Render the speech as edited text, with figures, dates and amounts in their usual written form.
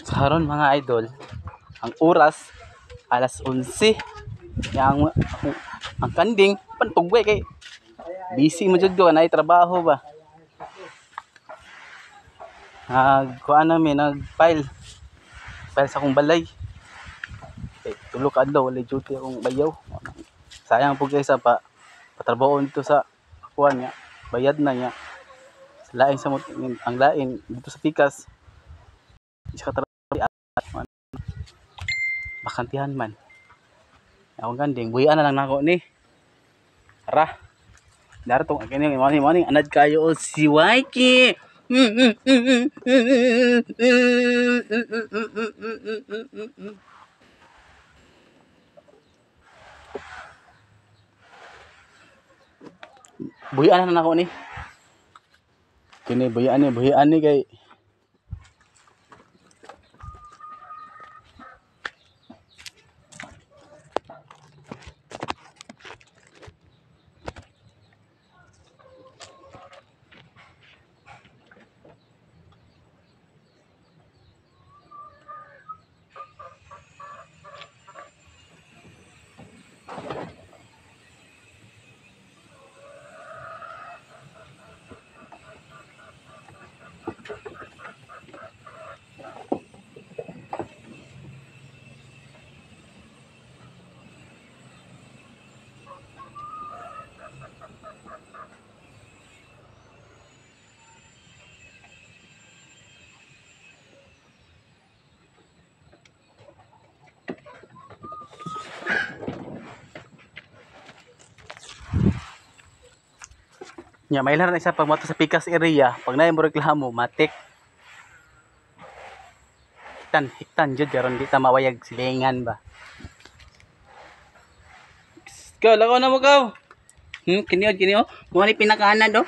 Karon mga idol, ang oras alas 11. Ya, ang kanding pantugway kay busy mo jud ko naay trabaho ba. Nagkuan nami, nag-file. File sa akong balay. Kay tulo ka adlaw walay duty akong bayaw. Sayang pud kay sa pa patrabaho dito sa kuan niya, bayad na niya. Sa lain sa ang lain dito sa pikas. Isa ka trabaho bakantihan man. Akong kanding, buhian na lang nako ni. Tara. Dara tong kini morning morning anad kayo o si Waiki. Buhian na nako ni. Kini buhian ni kay nya may na isa pag moto sa pikas area, pag naay mo reklamo, matik. Hiktan, hiktan jud karon di ta mawayag silingan ba. Go, lakaw na mo go. Kini kini oh. Mo ni pinakaanad oh.